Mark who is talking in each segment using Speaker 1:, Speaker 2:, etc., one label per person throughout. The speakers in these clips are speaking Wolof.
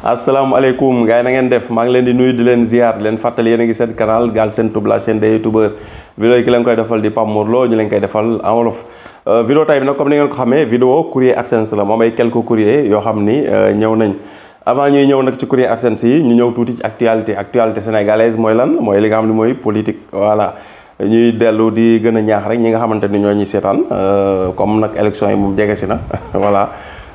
Speaker 1: asalaamaaleykum gars yi na ngeen def maa ngi leen di nuyu di leen ziar di leen fàttali yéen a ngi seen canal Galsen Tube la chaîne des youtubeurs vidéo yi ki leen koy defal di Pape Mor Lo ñu leen koy defal en wolof. Vidéo tay bi nag comme ni ngeen ko xamee vidéo courrier AdSense la moom ay quelques courriers yoo xam ni ñëw nañ avant ñuy ñëw nag ci courrier AdSense yi ñu ñëw tuuti ci actualité sénégalaise mooy lan mooy li nga xam ne mooy politique. Voilà ñuy dellu di gën a ñaax rek ñi nga xamante ni ñoo ñuy seetaan comme nag élection yi moom jege si na voilà.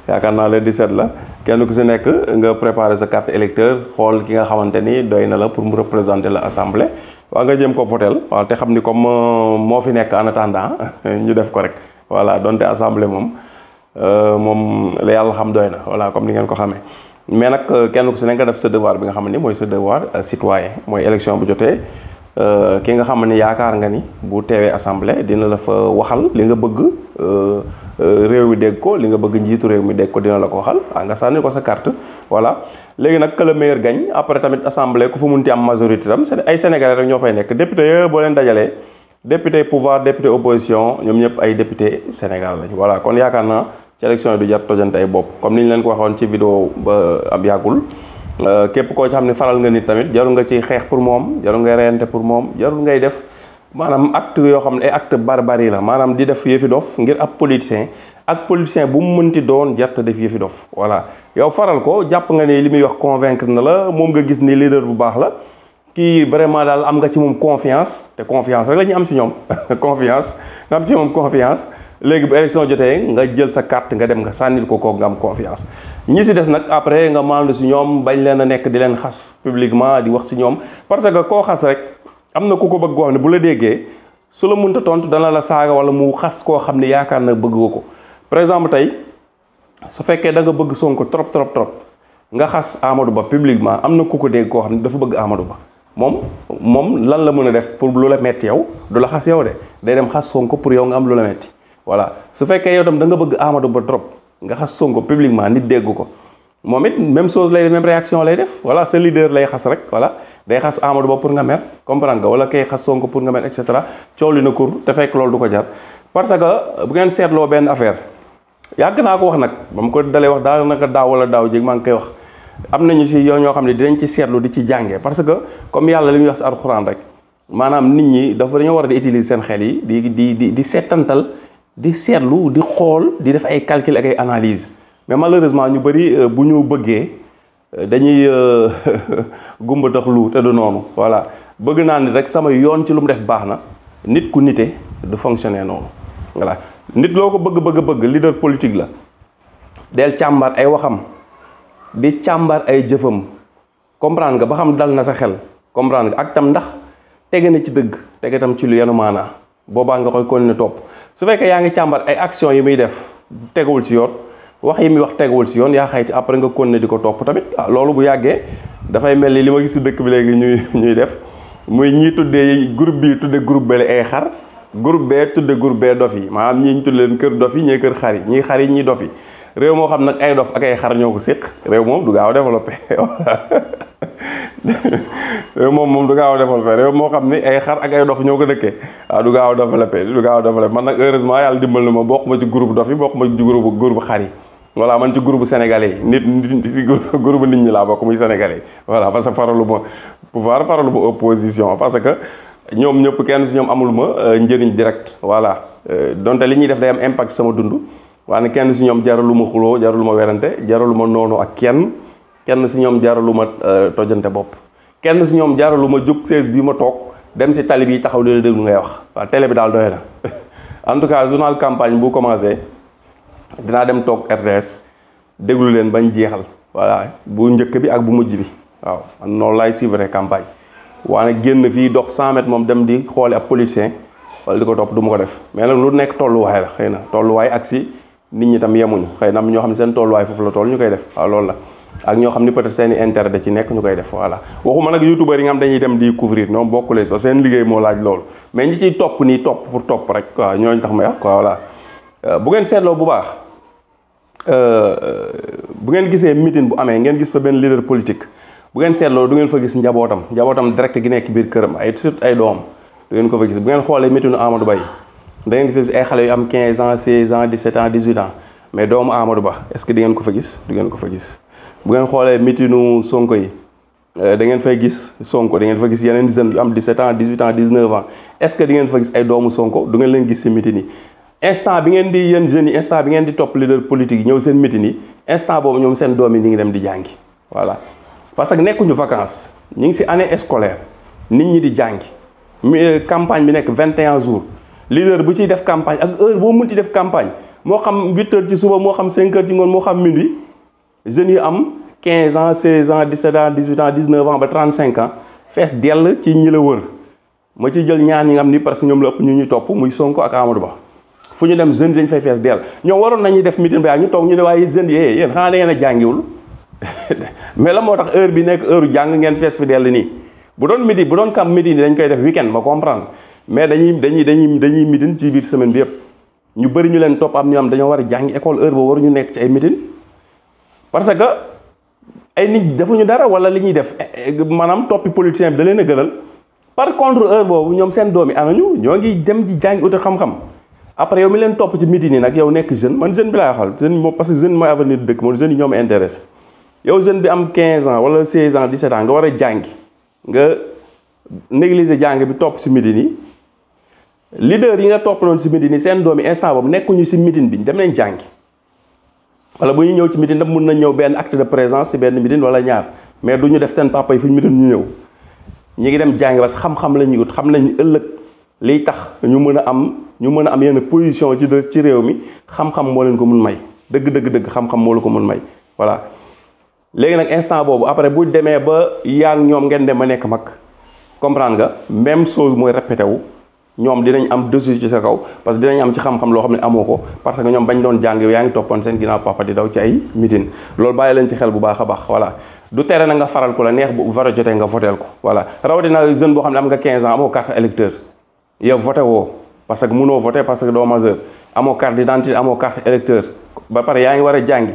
Speaker 1: yaakaar naa le 17 la kenn ku si nekk nga préparer sa carte électeur xool ki nga xamante ni doy na la pour mu représenter la assemblée waa nga jëm ko votel waaw te xam ni comme moo fi nekk en attendant ñu def ko rek voilà donte assemblée moom la yàlla xam doy na voilà comme ni ngeen ko xamee mais nag kenn ku si nekk nga def sa devoir bi nga xam ne mooy sa devoir citoyen mooy élection bu jotee ki nga xam ne yaakaar nga ni bu teewee assemblée dina la fa waxal li nga bëgg réew mi dégg ko li nga bëgg njiitu réew mi dégg ko dina la ko waxal nga sànni ko sa carte voilà léegi nag que le meilleur gagne après tamit assemblée ku fa munti am majorité tam ay sénégalais rek ñoo fay nekk député yooyu boo leen dajalee député pouvoir député opposition ñoom ñëpp ay député Sénégal lañ voilà kon yaakaar naa ci élection yi du jar tojante ay bopp comme ni ñu leen ko waxoon ci vidéo ba ab yàggul képp koo ci xam ne faral nga nit tamit jarul nga ci xeex pour moom jarul ngay reyante pour moom jarul ngay def maanaam acte yoo xam ne ay acte barbarie la maanaam di def yëfi dof ngir ab politicien ak politicien bu mu mënti doon jarta def yëfi dof voilà yow faral ko jàpp nga ni li muy wax convaincre na la moom nga gis ni leader bu baax la kii vraiment daal am nga ci moom confiance te confiance rek la ñuy am si ñoom confiance nga am ci moom confiance léegi bu élection jotee nga jël sa carte nga dem nga sànnil ko kooku nga am confiance ñi si des nag après nga maandu si ñoom bañ leen a nekk di leen xas publiquement di wax si ñoom parce que koo xas rek am na ku ko bëgg koo xam ne bu la déggee su la mënta tontu dana la saaga wala mu xas koo xam ne yaakaar na bëgg ko par exemple tey su fekkee da nga bëgg Sonko trop nga xas Amadou Ba publiquement am na ku ko dégg koo xam ne dafa bëgg Amadou Ba moom lan la mën a def pour lu la metti yow du la xas yow de day dem xas Sonko pour yow nga am lu la metti voilà su fekkee yow tam da nga bëgg Amadou Ba trop nga xas Sonko publiquement nit dégg ko moom it même chose lay def même réaction lay def voilà sa leader lay xas rek voilà day xas Amadou Ba pour nga mer comprendre nga wala kay xas Sonko pour nga mer et cetera coow li na kur te fekk loolu du ko jar parce que bu ngeen seetloo benn affaire yàgg naa ko wax nag ba mu ko dalee wax daal naka daaw wala daaw jéeg maa ngi koy wax am nañu si yow ñoo xam ne dinañ ci seetlu di ci jàngee parce que comme yàlla li muy wax si alxuraan rek maanaam nit ñi dañoo war a di utiliser seen xel yi di seetantal di seetlu di xool di def ay calcul ak ay analyse mais malheureusement ñu bëri bu ñu bëggee dañuy gumba tax lu te du noonu voilà bëgg naa ni rek sama yoon ci lu mu def baax na nit ku nite du fonctionner noonu voilà nit loo ko bëgg leader politique la del càmbar ay waxam di càmbar ay jëfam comprendre nga ba xam dal na sa xel comprendre nga ak tam ndax tege na ci dëgg tege tam ci lu yenu maanaa boobaa nga koy continuer topp su fekkee yaa ngi càmbar ay action yi muy def tegawul ci yoon wax yi muy wax tegawul ci yoon yaa xayti après nga continuer di ko topp tamit loolu bu yàggee dafay mel ni li ma gis si dëkk bi léegi ñuy def muy ñii tuddee groupe bi tudde groupe bale ay xar groupe bee tudde groupe bee dof yi maanaam ñii ñu tudde leen kër dof yi ñii kër xar yi ñii xar yi ñii dof yi réew moo xam nag ay dof ak ay xar ñoo ko séq réew moom du gaaw a développé réew moom du gaaw a développé réew moo xam ni ay xar ak ay dof ñoo ko dëkkee waaw du gaaw a développé man nag heureusement yàlla dimbal na ma bokk ma ci groupe dof yi bokk ma ci groupe xar yi voilà man ci groupe sénégalais yi nit si groupe nit ñi laa bokk muy sénégalais yi voilà parce que faralu ma pouvoir faralu ma opposition parce que ñoom ñëpp kenn si ñoom amul ma njëriñ direct voilà donte li ñuy def day am impact sama dund waaye kenn si ñoom jaralu ma xuloo jaralu ma werante jaralu ma noonu ak kenn si ñoom jaralu ma tojante bopp kenn si ñoom jaralu ma jóg sees bi ma toog dem si tali bi taxaw di la déglu ngay wax waaw télé bi daal doy na en tout cas journal campagne bu commencé dinaa dem toog RTS déglu leen bañ jeexal voilà bu njëkk bi ak bu mujj bi waaw man noonu laay suivre campagne waane génn fii dox 100 mètres moom dem di xooli ab politicien wala di ko topp du ma ko def mais nag lu nekk tolluwaay la xëy na tolluwaay ak si nit ñi tam yemuñu xëy na am ñoo xam ne seen tolluwaay foofu la toll ñu koy def waaw loolu la ak ñoo xam ni peut-être seen i intérêt da ci nekk ñu koy def voilà waxuma nag youtubeurs yi nga xam dañuy dem di couvrir ñoom bokkulee parce que seen liggéey moo laaj loolu mais ñi ciy topp nii topp pour topp rek waaw ñooñu tax may wax quoi voilà bu ngeen seetloo bu baax bu ngeen gisee meeting bu amee ngeen gis fa benn leader politique bu ngeen seetloo du ngeen fa gis njabootam direct gi nekk biir këram ay surtout ay doom du ngeen ko fa gis bu ngeen xoolee meetingu Amadou Ba yi da ngeen gis ay xale yu am 15 ans 16 ans 17 ans 18 ans mais doomu Amadou Ba est-ce que di ngeen ko fa gis du ngeen ko fa gis bu ngeen xoolee mitinu Sonko yi da ngeen fay gis Sonko da ngeen fa gis yeneen jeunes yu am 17 ans 18 ans 19 ans est-ce que di ngeen fa gis ay doomu Sonko du ngeen leen gis si mitin yi instant bi ngeen di yéen jeunes yi instant bi ngeen di topp leader politique yi ñëw seen mitin yi instant boobu ñoom seen doom yi ñu ngi dem di jàngi voilà parce que nekkuñu vacances ñu ngi si année scolaire nit ñi di jàngi campagne bi nekk 21 jours leader bu ciy def campagne ak heure boo munti def campagne moo xam 8 heures ci suba moo xam 5 heures ci ngoon moo xam minuit jeunes yi am 15 ans 16 ans 17 ans 18 ans 19 ans ba 35 ans fees dell ci ñi la wër ma ci jël ñaar ñi nga xam ni parce que ñoom la ëpp ñu ñuy topp muy Sonko ak Amadou Ba fu ñu dem jeunes yi dañ fay fees dell ñoom waroon nañuy def meeting ba ñu toog ñu ne waaye jeunes yi yéen xanaa da ngeen a jàngiwul mais la moo tax heure bi nekk heure jàng ngeen fees fi dell nii bu doon midi bu doon kam midi ni dañ koy def weekend ma comprendre mais dañuy meeting ci biir semaine bi yëpp ñu bëri ñu leen topp am ñu am dañoo war a jàngi école heure boobu waruñu nekk ci ay meeting parce que ay nit defuñu dara wala li ñuy def maanaam toppi politicien bi da leen a gënal par contre heure boobu ñoom seen doom yi anañu ñoo ngi dem di jàngi uti xam-xam après yow mi leen topp ci meeting yi nag yow nekk jeune man jeune bi laay waxal jeune moom parce que jeune mooy avenir dëkk moom jeune yi ñoom intéressé yow jeune bi am 15 ans wala 16 ans 17 ans nga war a jàngi nga négliger jàng bi topp si meeting yi leader yi nga topp noonu si meeting yi seen doom yi instant boobu nekkuñu si meeting bi dem leen jàngi wala bu ñu ñëw ci meeting daf mun na ñëw benn acte de présence si benn meeting wala ñaar mais du ñu def seen papa yi fu ñu meeting ñu ñëw ñi ngi dem jàngi parce que xam-xam la ñuy ut xam nañ ëllëg liy tax ñu mën a am yenn position ci réew mi xam-xam moo leen ko mun may dëgg xam-xam moo la ko mun may voilà léegi nag instant boobu après bu demee ba yaa ngi ñoom ngeen dem ba nekk mag comprendre nga même chose mooy répété wu ñoom dinañ am dessus ci sa kaw parce que dinañ am ci xam-xam loo xam ne amoo ko parce que ñoom bañ doon jàng yow yaa ngi toppoon seen ginnaaw papa di daw ci ay meeting loolu bàyyi leen ci xel bu baax a baax voilà du tere na nga faral ko la neex bu vote jotee nga voteel ko voilà rawatina jeune boo xam ne am nga 15 ans amoo carte électeur yow voté woo parce que mënoo voté parce que doo majeur amoo carte d'identité amoo carte électeur ba pare yaa ngi war a jàngi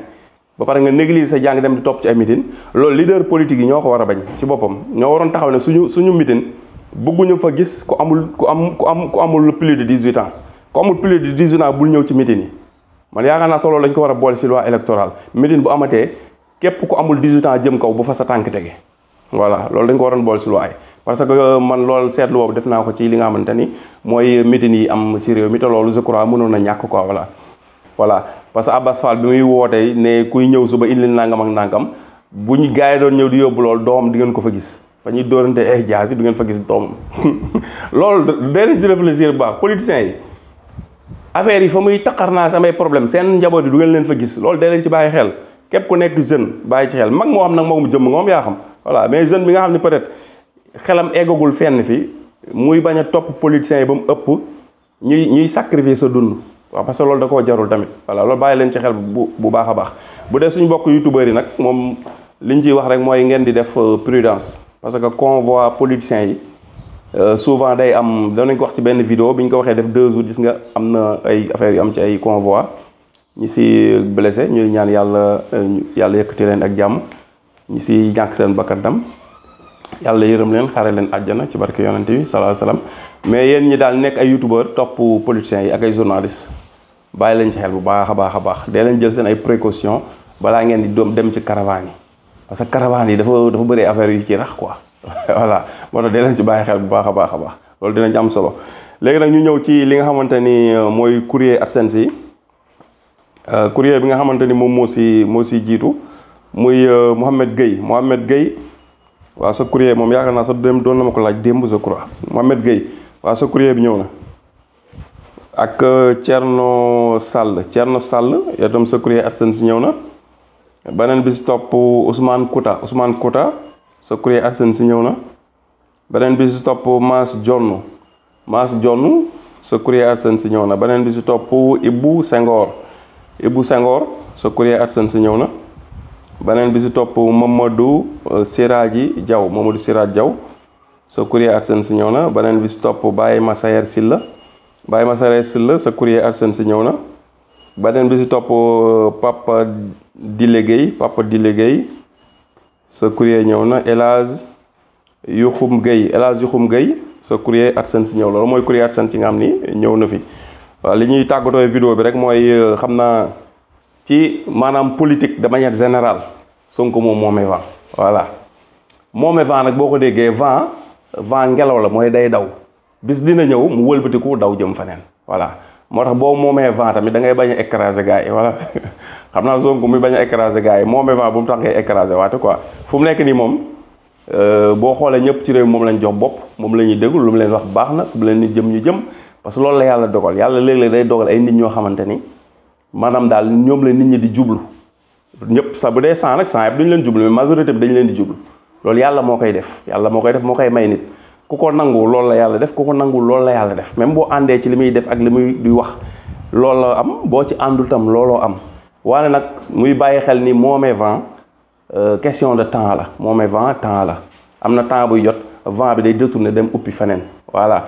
Speaker 1: ba pare nga négliger sa jàng dem di topp ci ay meeting loolu leader politique yi ñoo ko war a bañ ci boppam ñoo waroon taxaw ne suñu meeting bëgguñu fa gis ku amul plus de 18 ans ku amul plus de 18 ans bul ñëw ci meeting yi man yaakaar naa solo lañ ko war a boole ci loi électorale meeting bu amatee képp ku amul 18 ans jëm kaw bu fa sa tànk tege voilà loolu dañ ko waroon boole ci loi yi parce que man loolu seetlu boobu def naa ko ci li nga xamante ni mooy meeting yi am ci réew mi te loolu je crois mënoon na ñàkk quoi voilà parce que Abbas Fall bi muy wootee ne kuy ñëw suba indi nangam ak nangam bu ñu gars yi doon ñëw di yóbbu loolu doomam di ngeen ko fa gis fa ñuy dóorante ay jaasi du ngeen fa gis doomam loolu da leen di réfléchir bu baax politiciens yi affaire yi fa muy taqar naa samay problème seen njaboot yi du ngeen leen fa gis loolu da leen ci bàyyi xel képp ku nekk jeune bàyyi ci xel mag moo xam nag moom jëmm nga moom yaa xam voilà mais jeune bi nga xam ne peut-être xelam eggagul fenn fi muy bañ a topp politiciens yi ba mu ëpp ñuy sacrifier sa dund waaw parce que loolu da koo jarul tamit voilà loolu bàyyi leen ci xel bu baax a baax bu dee suñ mbokk youtubeurs yi nag moom liñ ciy wax rek mooy ngeen di def prudence parce que convoi politiciens yi souvent day am danañ ko wax ci benn vidéo bi ñu ko waxee def 2 jours gis nga am na ay affaires yu am ci ay convoi ñi si blessé ñu ñaan yàlla yëkkati leen ak jàmm ñi si ñàkk seen bakkan tam yàlla yërëm leen xare leen àjjana ci barke yonente bi sallallahu alayhi wasallam mais yéen ñi daal nekk ay youtubeur topp politiciens yi ak ay journalistes bàyyi leen ci xel bu baax a baax dee leen jël seen ay précautions balaa ngeen di doom dem ci caravane yi parce que caravane yi dafa bëri affaire yu ci rax quoi voilà moo tax dee leen ci bàyyi xel bu baax a baax loolu dinañ ci am solo léegi nag ñu ñëw ci li nga xamante ni mooy courrier AdSense yi courrier bi nga xamante ni moom moo si jiitu muy Mohamed Gueye waaw sa courrier moom yaakaar naa sa doon na ma ko laaj démb je crois Mohamed Gueye waaw sa courrier bi ñëw na ak Thierno Sall yow tam sa courrier AdSense ñëw na beneen bi si topp Ousmane Kouta sa courrier AdSense ñëw na beneen bi si topp Mass Jonn sa courrier AdSense ñëw na beneen bi si topp Ibou Senghor sa courrier AdSense ñëw na beneen bi si topp Mamadou Siraji Diaw sa courrier AdSense ñëw na beneen bi si topp Baye Massayer Silla sa courrier AdSense ñëw na beneen bi si topp Papa Dile Gueye sa courrier ñëw na El Hadj Yuxum Gueye sa courrier AdSense ñëw loolu mooy courrier AdSense yi nga xam ni ñëw na fi waaw li ñuy tàggatoo vidéo bi rek mooy xam naa ci maanaam politique de manière générale Sonko moom moomee vent voilà moomee vent nag boo ko déggee vent ngelaw la mooy day daw bis dina ñëw mu wëlbatiku daw jëm feneen voilà moo tax boo moomee vent tamit da ngay bañ a écraser gars yi voilà xam naa Sonko muy bañ a écraser gars yi moomee vent bu mu tax ngay écraser waate quoi fu mu nekk nii moom boo xoolee ñëpp ci réew moom lañ jox bopp moom la ñuy déglu lu mu leen wax baax na fu mu leen ni jëm ñu jëm parce que loolu la yàlla dogal yàlla léeg-léeg day dogal ay nit ñoo xamante ni maanaam daal ñoom la nit ñi di jublu ñëpp sax bu dee 100 nag 100 yëpp duñu leen jublu mais majorité bi dañu leen di jublu loolu yàlla moo koy def moo koy may nit ku ko nangu loolu la yàlla def ku ko nangu loolu la yàlla def même boo àndee ci li muy def ak li muy di wax loolu la am boo ci àndul tam looloo am waane nag muy bàyyi xel ni moomee vent question de temps la moomee vent temps la am na temps buy jot vent bi day détourner dem uppi feneen voilà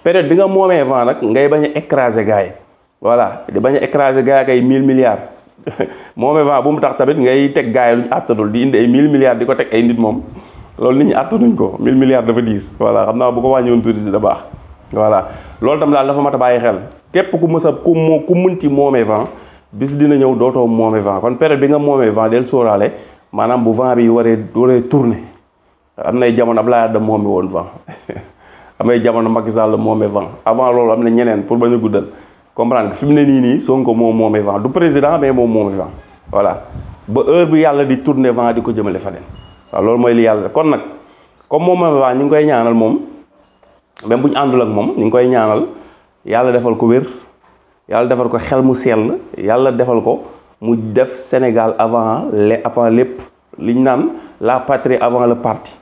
Speaker 1: période bi nga moomee vent nag ngay bañ a écraser gars yi voilà di bañ a écraser gars yi ay 1000 milliards moomee vent bu mu tax tamit ngay teg gars yi lu ñu àttadul di indi ay 1000 milliards di ko teg ay nit moom loolu nit ñi àttanuñ ko 1000 milliards dafa diis voilà xam naa bu ko wàññiwoon tuuti dina baax voilà loolu tam daal dafa mat a bàyyi xel képp ku mës a ku munti moomee vent bis dina ñëw dootoo moomee vent kon période bi nga moomee vent del sóoraale maanaam bu vent bi waree tourner am nay jamono Abdoulaye Wade moome woon vent am ay jamono Macky Sall moomee vent avant loolu am na ñeneen pour bañ a guddal comprendre que fi mu ne nii Sonko moom moomee vent du président mais moom moomee vent voilà ba heure bi yàlla di tourner vent di ko jëmale fa dem waaw loolu mooy li yàlla kon nag comme moom moomee vent ñu ngi koy ñaanal moom même bu ñu àndul ak moom ñu ngi koy ñaanal yàlla defal ko wér yàlla defal ko xel mu sell yàlla defal ko mu def Sénégal avant lépp liñ naan la patrie avant le parti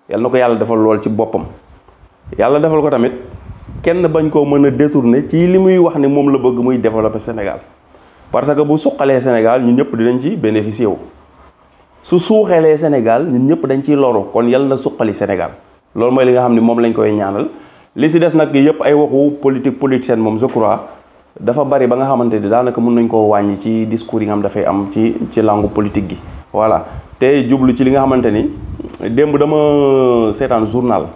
Speaker 1: yàlla na ko yàlla defal lool ci boppam yàlla defal ko tamit kenn bañ koo mën a détourner ci li muy wax ne moom la bëgg muy développer Sénégal parce que bu suqalee Sénégal ñun ñëpp dinañ ci bénéficier wu su suuxeelee Sénégal ñun ñëpp dañ ciy loru kon yàlla na suqali Sénégal loolu mooy li nga xam ne moom lañ koy ñaanal li si des nag yëpp ay waxu politicienne moom je crois dafa bari ba nga xamante ni daanaka mën nañ koo wàññi ci discours yi nga xam dafay am ci langue politique gi voilà te jublu ci li nga xamante ni démb dama seetaan journal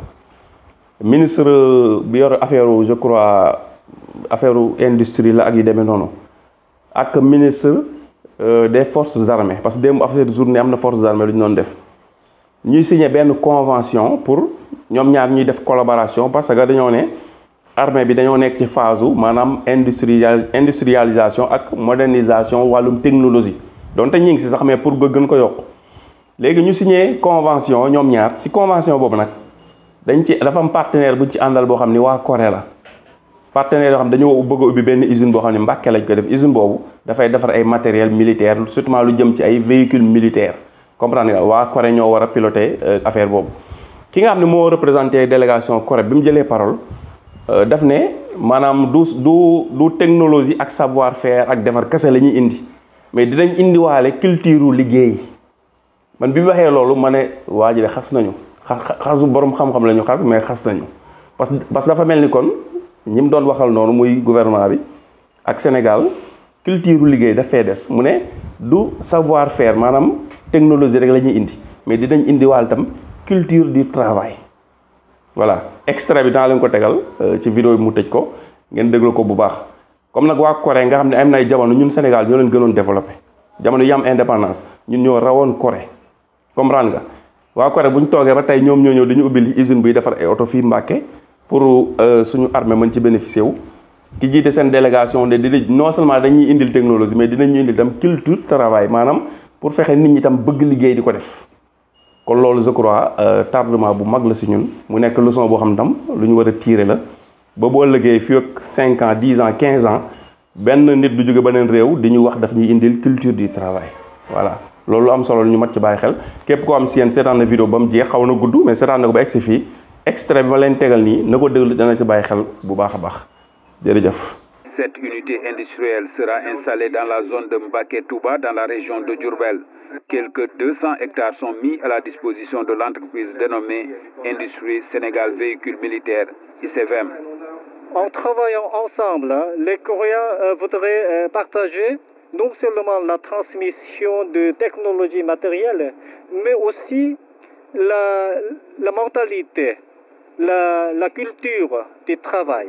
Speaker 1: ministre bi yor affaire je crois affaire industrie la ak yi demee noonu ak ministre des forces armées parce que démb affaire journée am na forces armées lu ñu doon def ñuy signé benn convention pour ñoom ñaar ñuy def collaboration parce que dañoo ne armée bi dañoo nekk ci phase maanaam industrialisation ak modernisation wàllum technologie donte ñi ngi si sax mais pour gën ko yokk léegi ñu signé convention ñoom ñaar si convention boobu nag dafa am partenaire buñ ci àndal boo xam ni waa Corée la partenaire yoo xam dañoo bëgg a ubbi benn usine boo xam ne Mbàkke lañ ko def usine boobu dafay defar ay matériel militaire surtout lu jëm ci ay véhicules militaires comprendre nga waa Corée ñoo war a piloter affaire boobu ki nga xam ne moo représenté délégation Corée bi mu jëlee parole daf ne maanaam du technologie ak savoir faire ak defar kese la ñuy indi mais dinañ indiwaale culture liggéey man bi mu waxee loolu ma ne waa ji de xas nañu xasu borom xam-xam la ñu xas mais xas nañu parce que dafa mel ni kon ñi mu doon waxal noonu muy gouvernement bi ak Sénégal culture liggéey daf fee des mu ne du savoir faire maanaam technologie rek la ñuy indi mais dinañ indiwaal tam culture du travail voilà extrait bi daa leen ko tegal ci vidéo bi mu tëj ko ngeen déglu ko bu baax comme nag waa Corée nga xam ne am na ay jamono ñun Sénégal ñoo leen gënoon développé jamono yi am indépendance ñun ñoo rawoon Corée comprendre nga waa Corée bu ñu toogee ba tey ñoom ñoo ñëw dañu ubbi usine buy defar ay oto fii Mbàkke pour suñu armée mën ci bénéficier wu ki jiite seen délégation de di non seulement dañuy indil technologie mais dinañu indil tam culture travail maanaam pour fexe nit ñi tam bëgg liggéey di ko def kon loolu je crois tardement bu mag la si ñun mu nekk leçon boo xam ne tam lu ñu war a tirer la ba boo liggéey fii ak 5 ans 10 ans 15 ans benn nit du jóge beneen réew di ñu wax daf ñuy indil culture du travail voilà loolu am solo ñu mat ci bàyyi xel képp koo am si yéen seetaan na vidéo ba mu jeex xaw na gudd mais seetaan na ko ba egsi fii extrait bi ma leen tegal nii na ko déglu dana si bàyyi xel bu baax a baax jërëjëf.
Speaker 2: Cette unité industrielle sera installée dans la zone de Mbacké Touba dans la région de Diourbel. Quelques 200 hectares sont mis à la disposition de l'entreprise dénommée Industrie Sénégal Véhicules Militaires, ICVM.
Speaker 3: En travaillant ensemble, les Coréens voudraient partager non seulement la transmission de technologies matérielles, mais aussi la mentalité, la culture du travail.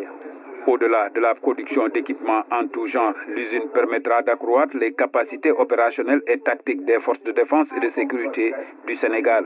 Speaker 2: Au-delà de la production d'équipements en tout genre, l'usine permettra d'accroître les capacités opérationnelles et tactiques des forces de défense et de sécurité du Sénégal.